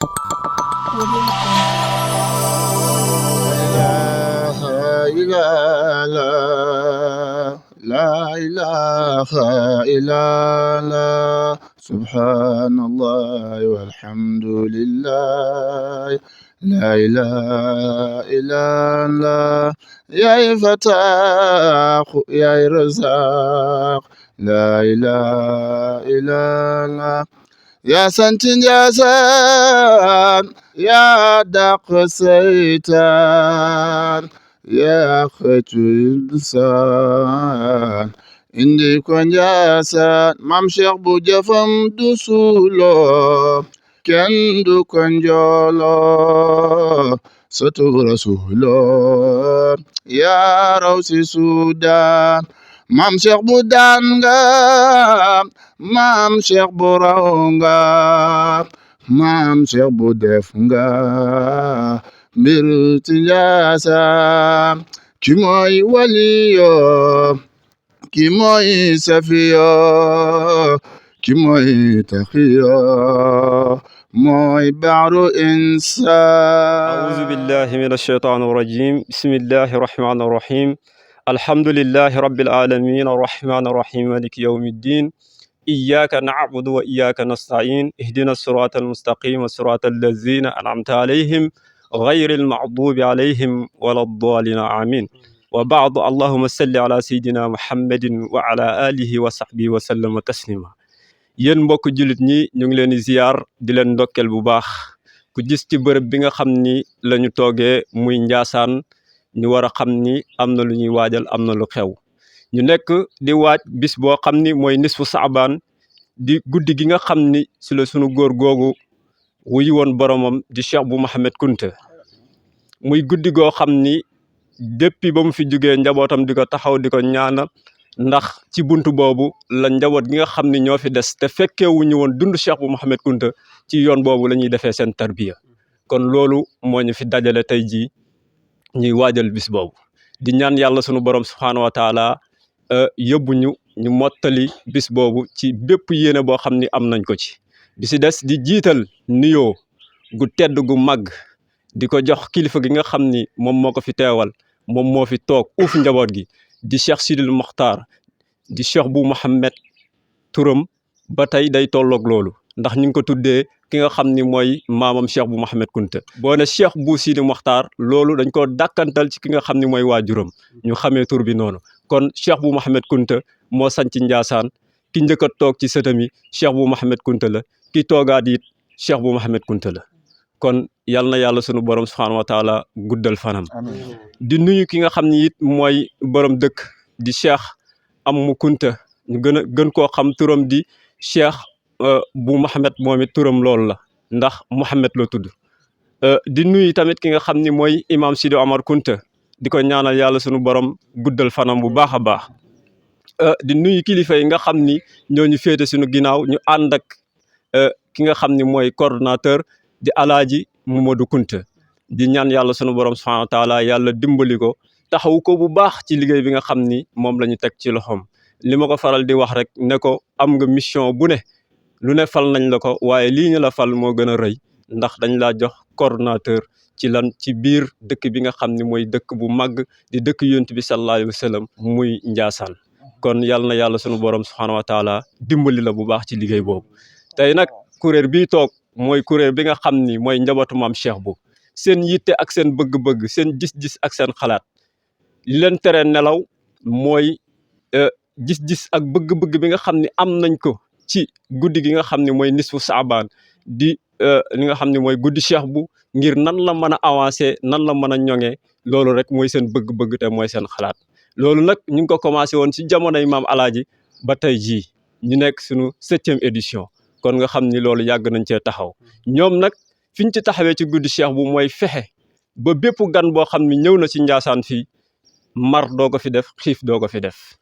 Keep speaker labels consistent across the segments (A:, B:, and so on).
A: Audio
B: إله إلا الله لا إله إلا الله سبحان الله والحمد لله لا إله إلا الله يا فتاح يا رزاق لا إله إلا الله يا سنتين يا سان يا دق سيتان يا خيت الإنسان إندي كون يا سان مام شيخ بو جفم دسولو كن دو كون جولو ستو رسولو يا روسي سودان مام شيخ بو دانغام Maam Cheikh bu raw nga maam Cheikh bu def nga mbir ci Njaasaan ki mooy waliyo ki mooy safiyo ki mooy taxiyo mooy baaru insaan
C: أعوذ بالله من الشيطان الرجيم بسم الله الرحمن الرحيم الحمد لله رب العالمين الرحمن الرحيم مالك يوم الدين إياك نعبد وإياك نستعين اهدنا الصراط المستقيم صراط الذين أنعمت عليهم غير المغضوب عليهم ولا الضالين آمين وبعض اللهم صل على سيدنا محمد وعلى آله وصحبه وسلم تسليما yéen mbokk jullit ñi ñu ngi leen di ziar di leen ndokkel bu baax ku gis ci bërëb bi nga xam ni la ñu toogee muy Njaasaan ñu war a xam ni am na lu ñuy waajal am na lu xew ñu nekk di waaj bis boo xam ni mooy nisfu saabaan di guddi gi nga xam ni si la sunu góor googu wuyu woon boromam di Cheikh bu Mouhamed Kunta muy guddi goo xam ni depuis ba mu fi jógee njabootam di ko taxaw di ko ñaanal ndax ci buntu boobu la njaboot gi nga xam ni ñoo fi des te fekkeewuñu woon dund Cheikh bu Mouhamed Kunta ci yoon boobu la ñuy defee seen tarbiya kon loolu moo ñu fi dajale tey jii ñuy waajal bis boobu di ñaan yàlla sunu borom subhaanahu wa taala yóbbu ñu mottali bis boobu ci bépp yéene boo xam ni am nañ ko ci bi si des di jiital nuyoo gu tedd gu màgg di ko jox kilifa gi nga xam ni moom moo ko fi teewal moom moo fi toog uuf njaboot gi di Cheikh Sidil Mokhtar di Cheikh bu Mouhamed turam ba tey day tolloog loolu ndax ñu ngi ko tuddee ki nga xam ni mooy maamam Cheikh bu Mouhamed Kunta boo ne Cheikh bu Sidi Mokhtar loolu dañ ko dàkkantal ci ki nga xam ni mooy waajuram ñu xamee tur bi noonu kon Cheikh bu Mouhamed Kunta moo sanc Njaasaan ki njëkk a toog ci sëtam yi Cheikh bu Mouhamed Kunta la ki toogaat it Cheikh bu Mouhamed Kunta la kon yal na yàlla sunu borom subhaanahu wa taala guddal fanam di nuyu ki nga xam ni it mooy borom dëkk di Cheikh Ammu Kunta ñu gën koo xam turam di Cheikh bu Mouhamed moom it turam loolu la ndax Mouhamed la tudd di nuyu tamit ki nga xam ni mooy imam Sidi Omar Kunta di ko ñaanal yàlla sunu borom guddal fanam bu baax a baax di nuyu kilifa yi nga xam ni ñoo ñu féete suñu ginnaaw ñu ànd ak ki nga xam ni mooy coordonnateur di Alaaji Mamadou Kunta di ñaan yàlla sunu borom subhaanahu wa taala yàlla dimbali ko taxawu ko bu baax ci liggéey bi nga xam ni moom la ñu teg ci loxoom li ma ko faral di wax rek ne ko am nga mission bu ne lu ne fal nañ la ko waaye lii ñu la fal moo gën a rëy ndax dañ laa jox coordonnateur ci lan ci biir dëkk bi nga xam ni mooy dëkk bu màgg di dëkk yonent bi sallallahu alayhi wa sallam muy Njaasaan kon yàlla na yàlla sunu borom subhaanahu wa taala dimbali la bu baax ci liggéey boobu tey nag kuréel bii toog mooy kuréel bi nga xam ni mooy njabootu maam Cheikh bu seen yitte ak seen bëgg-bëgg seen gis-gis ak seen xalaat li leen tere nelaw mooy gis-gis ak bëgg-bëgg bi nga xam ni am nañ ko ci guddi gi nga xam ne mooy nisfu saabaan di li nga xam ne mooy guddi Cheikh bu ngir nan la mën a avancer nan la mën a ñoŋee loolu rek mooy seen bëgg-bëgg te mooy seen xalaat loolu nag ñu ngi ko commencé woon ci jamonoy maam Alaaji ba tey jii ñu nekk suñu 7e édition kon nga xam ni loolu yàgg nañ cee taxaw ñoom nag fi ñu ci taxawee ci guddi Cheikh bu mooy fexe ba bépp gan boo xam ni ñëw na ci Njaasaan fii mar doo ko fi def xiif doo ko fi def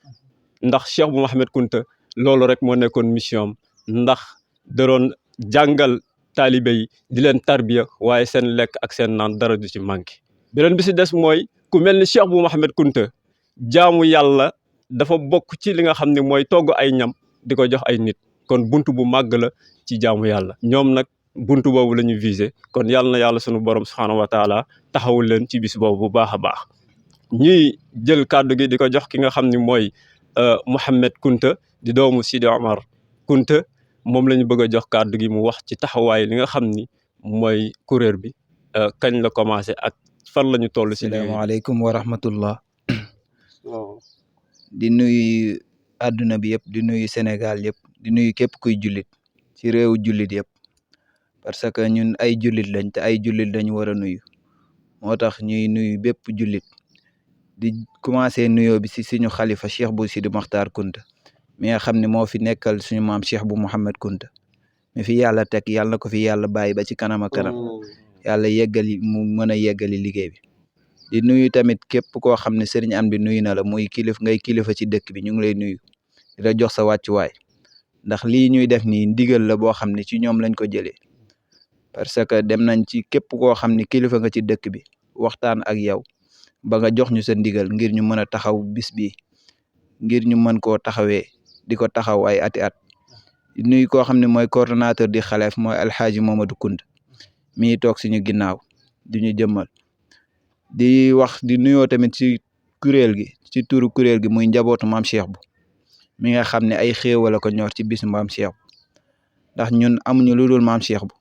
C: ndax Cheikh bu Mouhamed Kunta loolu rek moo nekkoon mission am ndax da doon jàngal taalibe yi di leen tarbiya waaye seen lekk ak seen naan dara du ci manqué beneen bi si des mooy ku mel ni Cheikh bu Mouhamed Kunta jaamu yàlla dafa bokk ci li nga xam ne mooy togg ay ñam di ko jox ay nit kon buntu bu màgg la ci jaamu yàlla ñoom nag buntu boobu la ñu visé kon yàlla na yàlla sunu borom subhaanahu wa taala taxawul leen ci bis boobu bu baax a baax. ñuy jël kàddu gi di ko jox ki nga xam ni mooy Mouhamed Kunta di doomu Sidi Omar Kunta moom la ñu bëgg a jox kàddu gi mu wax ci taxawaay li nga xam ni mooy kuréel bi kañ la commencé ak fan la ñu toll si liggéey.
A: Asalaamaaleykum wa rahmatullah. di nuyu àdduna bi yëpp di nuyu Sénégal yëpp di nuyu képp kuy jullit ci réewu jullit yëpp parce que ñun ay jullit lañ te ay jullit lañu war a nuyu moo tax ñuy nuyu bépp jullit di commencé nuyoo bi si suñu xalifa Cheikh bu Sidi Mokhtar Kunta mi nga xam ne moo fi nekkal suñu maam Cheikh bu Mouhamed Kunta mi fi yàlla teg yàlla na ko fi yàlla bàyyi ba ci kanam a kanam yàlla yeggali mu mën a yeggali liggéey bi. di nuyu tamit képp koo xam ne sëriñ am bi nuyu na la muy ngay kilifa ci dëkk bi ñu ngi lay nuyu di la jox sa wàccuwaay ndax lii ñuy def nii ndigal la boo xam ne ci ñoom lañ ko jëlee parce que dem nañ ci képp koo xam ne kilifa nga ci dëkk bi waxtaan ak yow ba nga jox ñu sa ndigal ngir ñu mën a taxaw bis bi ngir ñu mën koo taxawee di ko taxaw ay ati at di nuyu koo xam ne mooy coordonnateur di xaleef mooy alxaaji Mamadou Kunta mi toog suñu ginnaaw di ñu jëmmal di wax di nuyoo tamit ci kuréel gi ci turu kuréel gi muy njabootu maam Cheikh bu mi nga xam ne ay xéewal la ko ñor ci bisu maam Cheikh bu ndax ñun amuñu lu dul maam Cheikh bu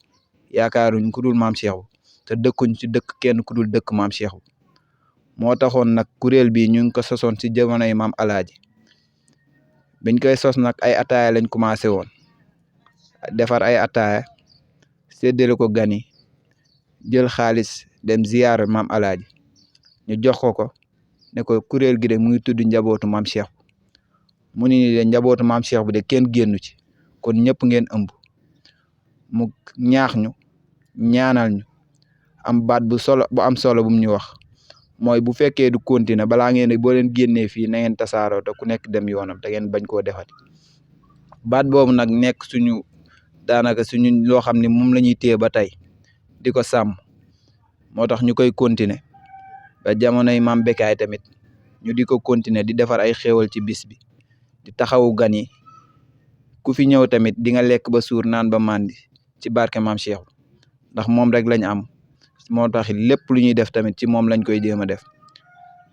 A: yaakaaruñ ku dul maam Cheikh bu te dëkkuñ ci dëkk kenn ku dul dëkk maam Cheikh bu moo taxoon nag kuréel bi ñu ngi ko sosoon ci jamonoy maam alaaji biñ koy sos nag ay ataaya lañ commencé woon defar ay ataaya séddale ko gani jël xaalis dem ziyaar maam alaaji ñu jox ko ne ko kuréel gi de mu ngi tudd njabootu maam Cheikh mu ni de njabootu maam Cheikh bu de kenn génnu ci kon ñëpp ngeen ëmb mu ñaax ñu ñaanal ñu am baat bu am solo bu mu ñu wax mooy bu fekkee du continuer balaa ngeen boo leen génnee fii na ngeen tasaaroo te ku nekk dem yoonam te ngeen bañ koo defati baat boobu nag nekk suñu daanaka suñu loo xam ne moom la ñuy téye ba tey di ko sàmm moo tax ñu koy continuer ba jamonoy maam Bekaay tamit ñu di ko continuer di defar ay xéewal ci bis bi di taxawu gan yi ku fi ñëw tamit di nga lekk ba suur naan ba màndi ci barke maam Cheikh ndax moom rek lañ am moo tax lépp lu ñuy def tamit ci moom lañ koy jéem a def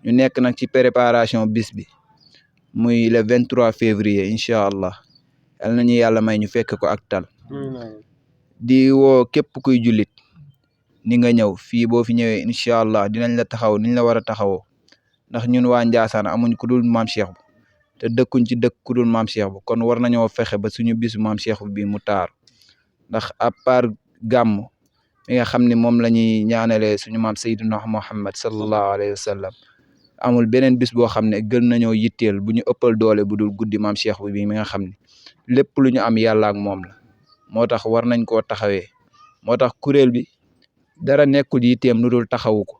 A: ñu nekk nag ci préparation bis bi muy le 23 février incha allah yal nañu yàlla may ñu fekk ko ak tal di woo képp kuy jullit ni nga ñëw fii boo fi ñëwee incha allah dinañ la taxaw niñ la war a taxawoo ndax ñun waa Njaasaan amuñ ku dul maam Cheikh bu te dëkkuñ ci dëkk ku dul maam Cheikh bu kon war nañoo fexe ba suñu bisu maam Cheikh bu bi mu taaru ndax à part gàmm mi nga xam ne moom la ñuy ñaanalee suñu maam Seydina Muhammad sallallahu alayhi wa sallam amul beneen bis boo xam ne gën nañoo yitteel bu ñu ëppal doole bu dul guddi maam Cheikh bi mi nga xam ne lépp lu ñu am yàlla ak moom la moo tax war nañ koo taxawee moo tax kuréel bi dara nekkul yitteem lu dul taxawu ko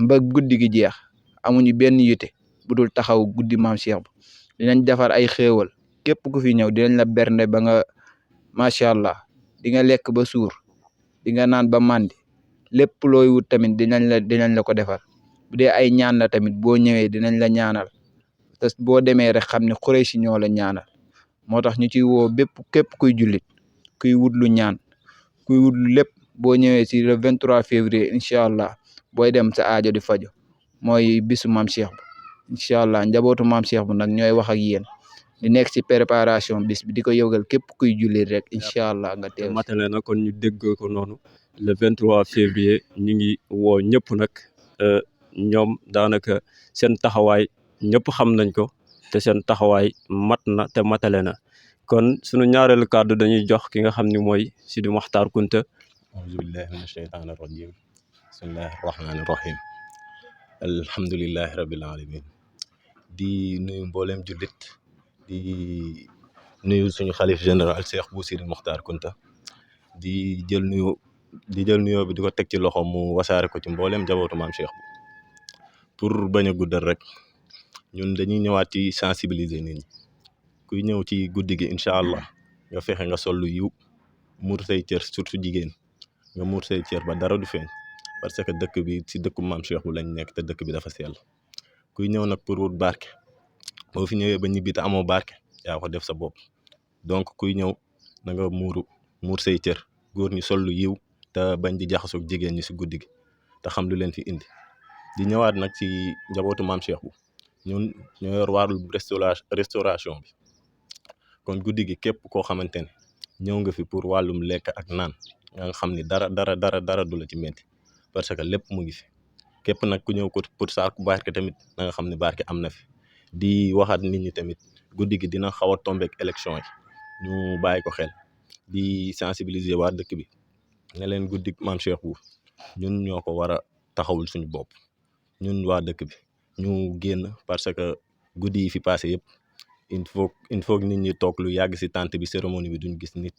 A: ba guddi gi jeex amuñu benn yitte bu dul taxaw guddi maam Cheikh bu dinañ defar ay xéewal képp ku fi ñëw dinañ la bernde ba nga macha allah di nga lekk ba suur di nga naan ba màndi lépp looy wut tamit dinañ la ko defar bu dee ay ñaan la tamit boo ñëwee dinañ la ñaanal te boo demee rek xam ne Quraysh ñoo la ñaanal moo tax ñu ciy woo képp kuy jullit kuy wut lu ñaan kuy wut lu lépp boo ñëwee ci le 23 février incha allah booy dem sa aajo di fajo mooy bisu maam Cheikh bu incha allah njabootu maam Cheikh bu nag ñooy wax ak yéen di nekk ci préparation bis bi di ko yëgal képp kuy jullit rek incha allah nga teew
C: matale na kon ñu dégg ko noonu le 23 février ñu ngi woo ñëpp nag ñoom daanaka seen taxawaay ñëpp xam nañ ko te seen taxawaay mat na te matale na kon sunu ñaareelu kàddu dañuy jox ki nga xam ni mooy Sidi Mokhtar Kunta.
D: auzu billahi min asheytaan irrajim bismillahi irrahmani irrahim alhamdulilahi rabbil alamin di nuyu mbooleem jullit di nuyu suñu xalif général Cheikh bu Sidi Mokhtar Kunta di jël nuyoo bi di ko teg ci loxo mu wasaare ko ci mbooleem jabootu maam Cheikh bu pour bañ a guddal rek ñun dañuy ñëwaat ci sensibiliser nit ñi kuy ñëw ci guddi gi incha allah nga fexe nga sol lu yiw muur say cër surtout jigéen nga muur say cër ba dara du feeñ parce que dëkk bi ci dëkku maam Cheikh bu lañ nekk te dëkk bi dafa sell kuy ñëw nag pour wut barke boo fi ñëwee ba ñibbi te amoo barke yaa ko def sa bopp donc kuy ñëw na nga muur say cër góor ñi sol lu yiw te bañ di jaxasoog jigéen ñi si guddi gi te xam lu leen fi indi. di ñëwaat nag ci njabootu maam Cheikh bu ñun ñoo yor wàllu restauration bi kon guddi gi képp koo xamante ne ñëw nga fi pour wàllum lekk ak naan nga xam ni dara du la ci metti parce que lépp mu ngi fi. képp nag ku ñëw ko pour saaku barke tamit na nga xam ne barke am na fi. di waxaat nit ñi tamit guddi gi dina xaw a tombeek élection yi ñu bàyyi ko xel di sensibiliser waa dëkk bi ne leen guddi maam Cheikh bu ñun ñoo ko war a taxawul suñu bopp ñun waa dëkk bi ñu génn parce que guddi yi fi passé yëpp il faut nit ñi toog lu yàgg si tente bi cérémonie bi duñ gis nit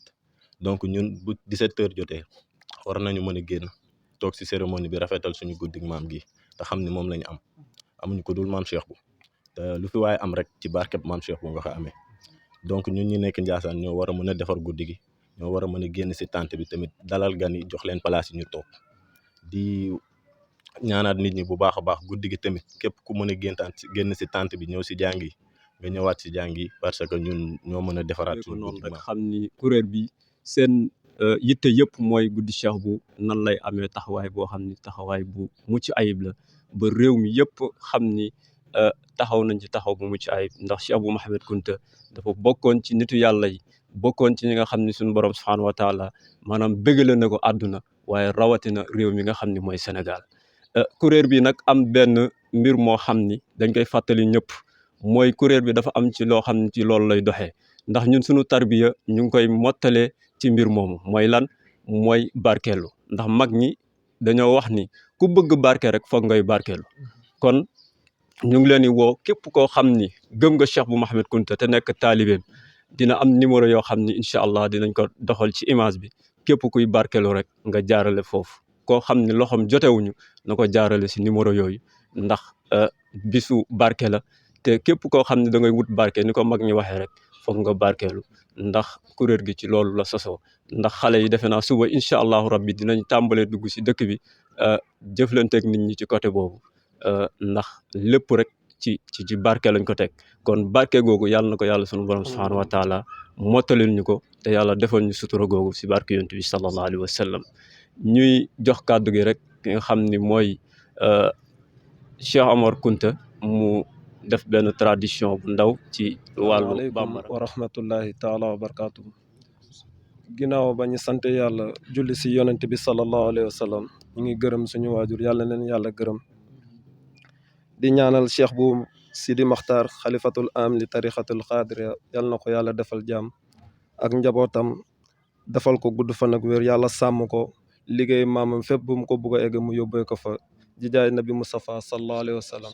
D: donc ñun bu 17h jotee war nañu mën a génn toog si cérémonie bi rafetal suñu guddi maam gi te xam ni moom lañu am amuñu ko dul maam Cheikh bu te lu fi waaye am rek ci barkeb maam Cheikh bu nga ko amee donc ñun ñi nekk Ndiassane ñoo war a mën a defar guddi gi ñoo war a mën a génn si tente bi tamit dalal gan yi jox leen place yi ñu toog di ñaanaat nit ñi bu baax a baax guddi gi tamit képp ku mën a génn si tente bi ñëw si jàng yi nga ñëwaat si jàng yi parce que ñun ñoo mën a defaraat suñu
C: noonu
D: guddi
C: rek xam ni kuréel bi seen yitte yëpp mooy guddi Cheikh bu nan lay amee taxawaay boo xam ni taxawaay bu mucc ayib la ba réew mi yëpp xam ni taxaw nañ ci taxaw bu mucc ayib ndax Cheikh bu Mouhamed Kunta dafa bokkoon ci nitu yàlla yi bokkoon ci ñi nga xam ni suñu borom subhaanahu wa taala maanaam bëggale na ko àdduna waaye rawatina réew mi nga xam ni mooy Sénégal. kuréel bi nag am benn mbir moo xam ni dañ koy fàttali ñëpp mooy kuréel bi dafa am ci loo xam ne ci loolu lay doxee ndax ñun suñu tarbiya ñu ngi koy mottalee ci mbir moomu mooy lan mooy barkeelu ndax mag ñi dañoo wax ni ku bëgg barke rek foog ngay barkeelu kon ñu ngi leen di woo képp koo xam ni gëm nga Cheikh bu Mouhamed Kunta te nekk taalibeem dina am numéro yoo xam ni incha allah dinañ ko doxal ci image bi képp kuy barkeelu rek nga jaarale foofu koo xam ni loxoom jotewuñu na ko jaarale si numéro yooyu ndax bisu barke la te képp koo xam ne da ngay wut barke ni ko mag ñi waxee rek foog nga barkeelu ndax kuréel gi ci loolu la sosoo ndax xale yi defe naa suba incha allahu rabbi dinañ tàmbalee dugg si dëkk bi jëflanteeg nit ñi ci côté boobu ndax lépp rek ci barke lañ ko teg kon barke googu yàlla na ko yàlla sunu borom subhaanahu wa taala mottalil ñu ko te yàlla defal ñu sutura googu si barke yonent bi sallallahu alayhi wa sallam ñuy jox kàddu gi rek ki nga xam ni mooy Cheikh Omar Kunta mu def benn tradition bu ndaw ci wàllu bambara
E: wa rahmatullahi taala wa barakaatu. ginnaaw ba ñu sant yàlla julli si yonent bi sallallahu alayhi wa sallam ñu ngi gërëm suñu waajur yàlla leen yàlla gërëm di ñaanal cheikh bu Sidi Maxtaar xalifatul am li tarixatul xaadiriya yàlla na ko yàlla defal jàmm ak njabootam defal ko gudd fan ak wér yàlla sàmm ko liggéey maamam fépp bu mu ko bugg a egg mu yóbbee ko fa jijaay nabi Mustafa sallallahu alayhi wa sallam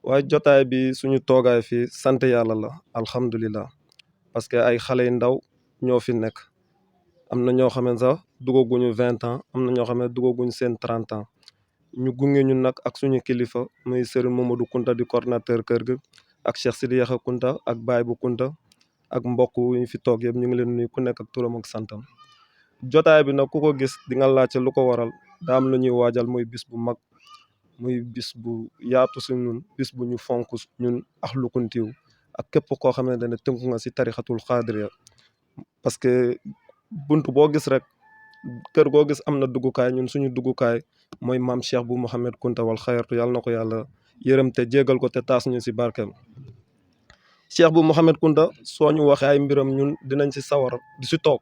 E: waaye jotaay bi suñu toogaay fii sant yàlla la alhamdulillah parce que ay xale yu ndaw ñoo fi nekk am na ñoo xam ne sax dugaguñu 20 ans am na ñoo xam ne dugaguñu seen 30 ans ñu gunge ñun nag ak suñu kilifa muy Serigne Mamadou Kunta di coordinateur kër gi ak Cheikh Sidi Yaxa Kunta ak Baye bu Kunta ak mbokk yi fi toog yëpp ñu ngi leen nuyu ku nekk ak turam ak santam jotaay bi nag ku ko gis di nga laajte lu ko waral daa am lu ñuy waajal muy bis bu mag muy bis bu yaatu si ñun bis bu ñu fonk ñun Ahlu Kuntiw ak képp koo xamante ne tënku nga si tarixatul xaadiriya parce que buntu boo gis rek kër goo gis am na duggukaay ñun suñu duggukaay mooy maam Cheikh bu Mouhamed Kunta wal xayratu yàlla na ko yàlla yërëm te jégal ko te taas ñu si barkeem Cheikh bu Mouhamed Kunta soo ñu waxee ay mbiram ñun dinañ si sawar di si toog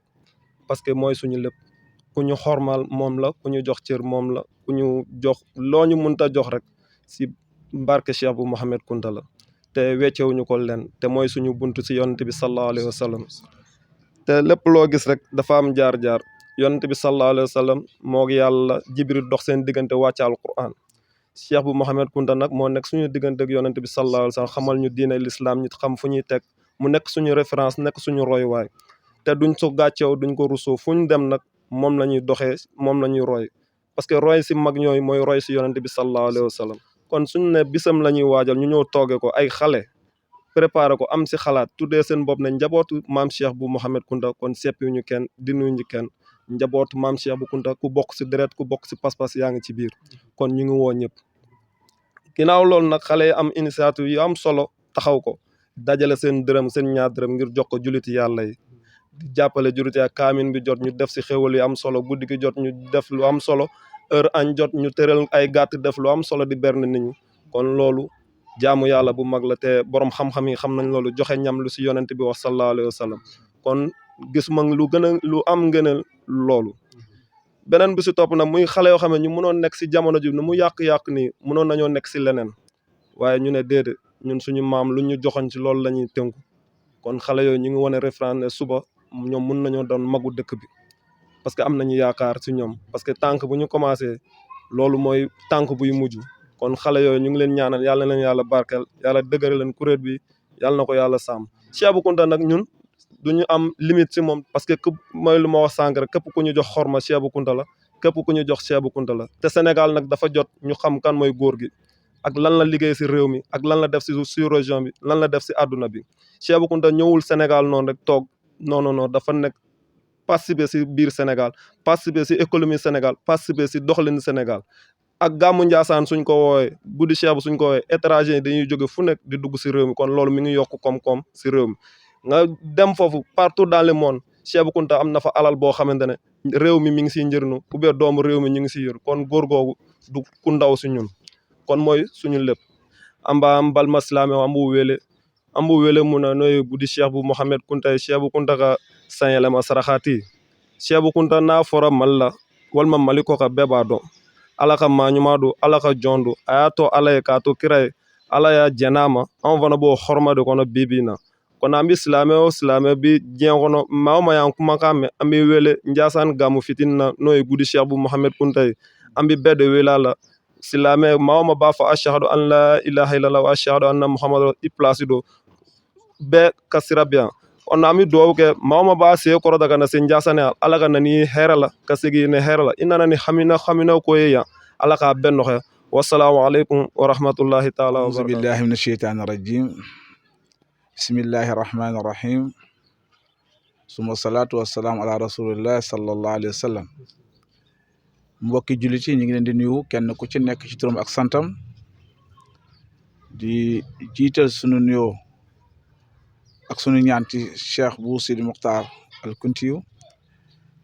E: parce que mooy suñu lépp ku ñu xormaal moom la ku ñu jox cër moom la ku ñu jox loo ñu mënta jox rek si barke Cheikh bu Mouhamed Kunta la te weccewuñu ko leen te mooy suñu buntu si yonent bi sallallahu alayhi wa sallam te lépp loo gis rek dafa am jaar-jaar yonent bi sallallahu alayhi wa sallam moo yàlla Jibril dox seen diggante wàcce alquran Cheikh bu Mouhamed Kunta nag moo nekk suñu diggante ak yonent bi sallallahu alayhi wa sallam xamal ñu diine l'islam ñu xam fu ñuy teg mu nekk suñu référence nekk suñu royuwaay te duñ so gàcceew duñ ko rusoo fu ñu dem nag moom la ñuy doxee moom la ñuy roy parce que roy si mag ñooyu mooy roy si yonent bi sallallahu alayhi wa sallam kon suñu ne bisam la ñuy waajal ñu ñëw tooge ko ay xale préparé ko am si xalaat tuddee seen bopp ne njabootu maam Cheikh bu Mouhamed Kunta kon seppiwuñu kenn dinuñu kenn njabootu maam Cheikh bu Kunta ku bokk si deret ku bokk si pas-pas yaa ngi ci biir kon ñu ngi woo ñëpp ginnaaw loolu nag xale yi am initiative yu am solo taxaw ko dajale seen dërëm seen ñaar dërëm ngir jox ko julliti yàlla yi di jàppale julliti ak kaamin bi jot ñu def si xéwal yu am solo guddi gi jot ñu def lu am solo heure añ jot ñu tëral ay gàtt def lu am solo di berne nit ñi kon loolu jaamu yàlla bu mag la te borom xam-xam yi xam nañ loolu joxe ñam lu si yonent bi wax sallallahu alayhi wa sallam kon gis ma lu gën a lu am ngëneel loolu beneen bi si topp nag muy xale yoo xam ne ñu mënoon nekk si jamono ji nu mu yàq-yàq nii mënoon nañoo nekk si leneen waaye ñu ne déedéet ñun suñu maam lu ñu joxoñ ci loolu la ñuy tënku kon xale yooyu ñu ngi wane référence ne suba ñoom mun nañoo doon magu dëkk bi parce que am nañu yaakaar si ñoom parce que tànk bu ñu commencé loolu mooy tànk buy mujj kon xale yooyu ñu ngi leen ñaanal yàlla na leen yàlla barkeel yàlla dëgëral leen kuréel bi yàlla na ko yàlla sàmm Cheikh Bou Kounta nag ñun duñu am limite si moom parce que mooy lu ma wax sànq rek képp ku ñu jox xorma Cheikh Bou Kounta la képp ku ñu jox Cheikh Bou Kounta la te Sénégal nag dafa jot ñu xam kan mooy góor gi ak lan la liggéey si réew mi ak lan la def si région bi lan la def si àdduna bi Cheikh Bou Kounta ñëwul Sénégal noonu rek toog non dafa nekk participer si biir Sénégal participer si économie Sénégal participer si doxalin Sénégal ak gàmmu Njaasaan suñ ko woowee guddi Cheikh bu suñ ko woowee étranger yi dañuy jóge fu nekk di dugg si réew mi kon loolu mi ngi yokk koom-koom si réew mi nga dem foofu partout dans le monde Cheikh Bou Kounta am na fa alal boo xamante ne réew mi ngi siy njëriñu ou bien doomu réew mi ñu ngi siy yor kon góor googu du ku ndaw si ñun kon mooy suñu lépp amba balma silame ambu wele muna noye budi Cheikh Bou Mohamed Kounta Cheikh Bou Kounta ka sanyelema sarakhati Cheikh Bou Kounta na fora malla walma maliko ka beba do ala ka maɲuma do ala ka jɔn do a y'a to ala ye k'a to kira ye ala y'a jɛn'a ma anw fana b'o hɔrɔma de kɔnɔ bibi na kɔnɔ an bi silamɛ o silamɛ bi diɲɛ kɔnɔ maa o maa y'an kumakan mɛn an bɛ wele Njaasaan gamu fitini na n'o ye gudi Cheikh Bou Mohamed Kounta ye an bɛ bɛɛ de wele a la silamɛ maa o maa b'a fɔ ashahadu an la ilaha illallah wa ashahadu anna muhammadu i place do bɛɛ ka sira bɛ yan kɔnɔ an bɛ dugawu kɛ maa o maa b'a sen kɔrɔ da ka na se Njaasaan yan ala ka na ni hɛrɛ la ka segin ni hɛrɛ la i nana ni hamina ko ye yan ala k'a bɛɛ nɔgɔya wasalaamu aleykum wa rahmatullahi taala wa
F: auzu billahi min asheytaani rajim bismillahi rahmani rahim suma salaatu wasalaamu ala rasulillah sallallahu alayhi wa sallam mbokki jullit yi ñu ngi leen di nuyu kenn ku ci nekk ci turam ak santam di jiital sunu nuyoo ak sunu ñaan ci Cheikh Bou Sidi Mokhtar al Kountiyu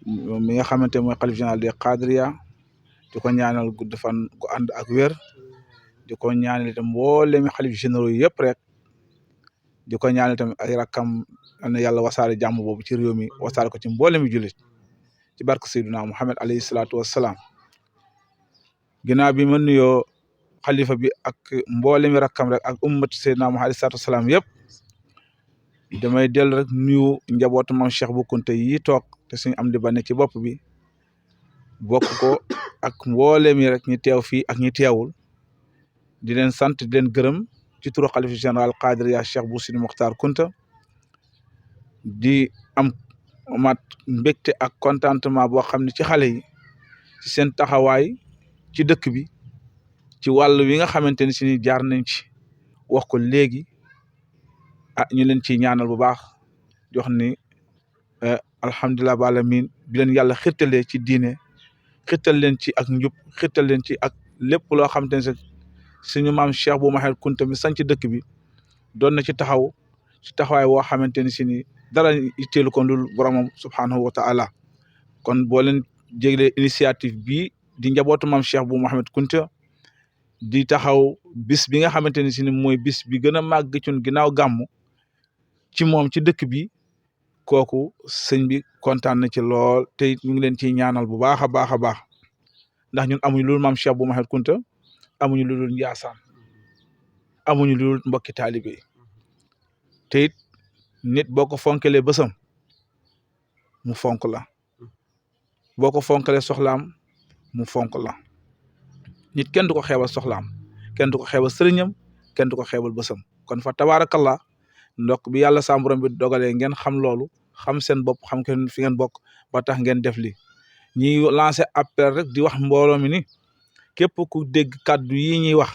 F: mi nga xamante mooy xalif général des Qadiriya di ko ñaanal gudd fan gu ànd ak wér di ko ñaanal itam mboolemi xalif généraux yëpp rek di ko ñaanal itam ay rakkam na yàlla wasaare jàmm boobu ci réew mi wasaare ko ci mboolemi jullit ci barke Seydina Muhammad alayhi salaatu wassalaam ginnaaw bi ma nuyoo xalifa bi ak mboolemi rakkam rek ak ummat Seydina Muhammad alayhi salaatu wassalaam yëpp damay dellu rek nuyu njabootu Maam Cheikh Bou Kounta yi toog te suñu am di ba ne ci bopp bi bokk ko ak mboolem yi rek ñi teew fii ak ñi teewul di leen sant di leen gërëm ci turu xalifa général Qadiriya Cheikh Bou Sidi Mokhtar Kounta di amaat mbégte ak contentement boo xam ne ci xale yi ci seen taxawaay ci dëkk bi ci wàll wi nga xamante ni si ni jaar nañ ci wax ko léegi ñu leen ciy ñaanal bu baax di wax ni alhamdulilah ba alamin bi leen yàlla xirtalee ci diine xirtal leen ci ak njub xirtal leen ci ak lépp loo xamante ne suñu maam Cheikh Bou Mohamed Kounta mi sanc dëkk bi doon na ci taxawaay woo xamante ni si ni dara itteelu ko lul boromam subhanahu wa taala kon boo leen jéglee initiative bi di njabootu maam Cheikh Bou Mohamed Kounta di taxaw bis bi nga xamante ni si ni mooy bis bi gën a màgg ci ginnaaw gàmmu ci moom ci dëkk bi kooku sëñ bi kontaan na ci lool te ñu ngi leen ciy ñaanal bu baax a baax a baax ndax ñun amuñu lu dul maam Cheikh Bou Mohamed Kounta amuñu lu dul Njaasaan amuñu lu dul mbokki taalibe yi te it nit boo ko fonkelee bësam mu fonk la boo ko fonkelee soxlaam mu fonk la nit kenn du ko xeebal soxlaam kenn du ko xeebal sëriñam kenn du ko xeebal bësam kon fa tabaarakallah ndok bi yàlla sa borom bi dogalee ngeen xam loolu xam seen bopp xam kenn fi ngeen bokk ba tax ngeen def li ñuy lancé appel rek di wax mbooloo mi ni képp ku dégg kàddu yi ñuy wax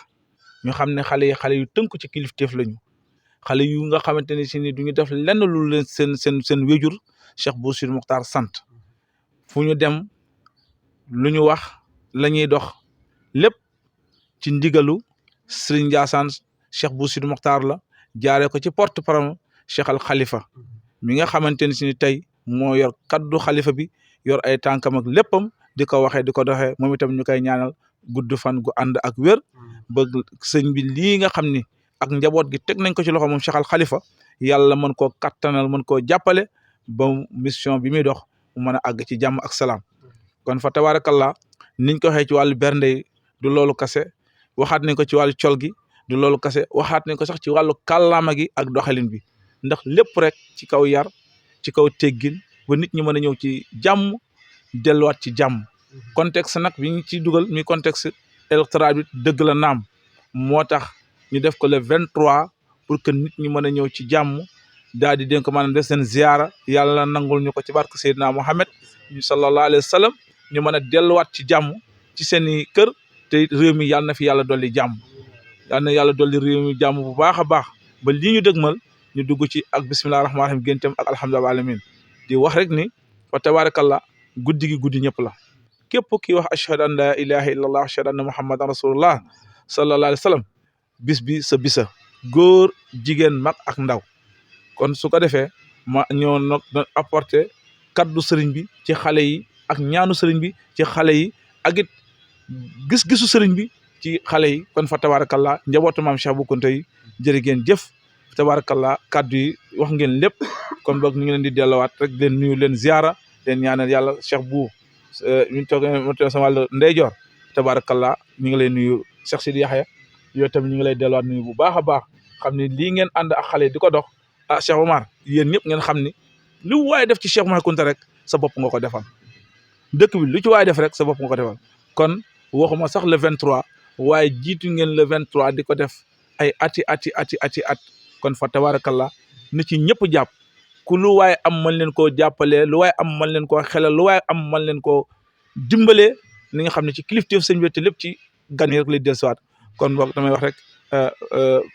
F: ñu xam ne xale yu tënku ci kilifteef lañu xale yu nga xamante ne si ni duñu def lenn lu leen seen wéjur Cheikh Bou Sidi Mokhtar sant fu ñu dem lu ñu wax la ñuy dox lépp ci ndigalu Serigne Njaasaan Cheikh Bou Sidi Mokhtar la jaaree ko ci porte-parole Cheikh al Khalifa mi nga xamante ne si ni tey moo yor kaddu xalifa bi yor ay tànkam ak léppam di ko waxee di ko doxee moom itam ñu koy ñaanal gudd fan gu ànd ak wér bëgg sëñ bi lii nga xam ni ak njaboot gi teg nañ ko ci loxo moom Cheikh Al Khalifa yàlla mën koo kattanal mën koo jàppale ba mission bi muy dox mu mën a àgg ci jàmm ak salaam kon fa tabarakallah niñ ko waxee ci wàllu bernde yi du loolu kase waxaat nañ ko ci wàllu col gi du loolu kase waxaat nañ ko sax ci wàllu kàllaama gi ak doxalin bi ndax lépp rek ci kaw yar ci kaw teggin ba nit ñi mën a ñëw ci jàmm delluwaat ci jàmm contexte nag bi ñu ci dugal muy contexte électoral bi dëgg la naam moo tax ñu def ko le 23 pour que nit ñi mën a ñëw ci jàmm daal di dénk maanaam def seen ziara yàlla nangul ñu ko ci barke Seydina Mohamed sallallahu alayhi wa sallam ñu mën a delluwaat ci jàmm ci seeni kër te réew mi yàlla na fi yàlla dolli jàmm yàlla na yàlla dolli réew mi jàmm bu baax a baax ba lii ñu dëgmal ñu dugg ci ak bisimilah rahmaani rahiim géntam ak alhamdulilah alamin di wax rek ni fa tabarakallah guddi gi guddi ñëpp la képp ki wax ashhadu an la ilaha illallah ashhadu anna muhammadan rasulullah sallallahu alayhi wa sallam bis bi sa bisa góor jigéen mag ak ndaw kon su ko defee ma ñoo nag doon apporter kaddu sëriñ bi ci xale yi ak ñaanu sëriñ bi ci xale yi ak it gis-gisu sëriñ bi ci xale yi kon fa tabarakallah njabootu maam Cheikh Bou Kounta yi jërë ngeen jëf tabarakallah kaddu yi wax ngeen lépp kon boog ñu ngi leen di delluwaat rek leen nuyu leen ziara leen ñaanal yàlla Cheikh Bou ñu toog sama wàllu ndeyjoor tabarakallah ñu ngi lay nuyu Cheikh Sidi Yaxya yow tamit ñu ngi lay delluwaat nuyu bu baax a baax xam ni lii ngeen ànd ak xale di ko dox ah Cheikh Omar yéen ñëpp ngeen xam ni lu waaye def ci Cheikh Bou Kounta rek sa bopp nga ko defal dëkk bi lu ci waaye def rek sa bopp nga ko defal kon waxuma sax le 23 waaye jiitu ngeen le 23 di ko def ay ati at kon fa tabarakallah na ci ñëpp jàpp ku lu waaye am mën leen koo jàppalee lu waaye am mën leen koo xelal lu waaye am mën leen koo dimbalee li nga xam ne ci kilifteef sëñ bi te lépp ci gan yi rek lay dellusiwaat kon boog damay wax rek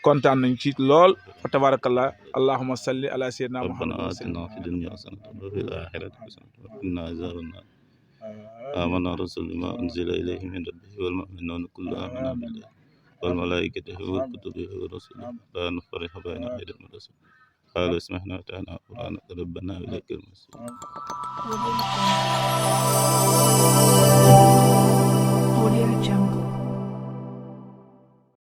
F: kontaan nañ ci lool fa tabarakallah allahumma salli ala sayyidina muhammad
G: ربنا آتنا في الدنيا حسنة وفي الآخرة حسنة وقنا عذاب النار آمن الرسول بما أنزل إليه من ربه والمؤمنون كل آمن بالله والملائكة والكتب والرسل لا نفرق بين أحد من الرسل قالوا اسمعنا وأطعنا غفرانك ربنا إليك المصير
H: Audio Jungle.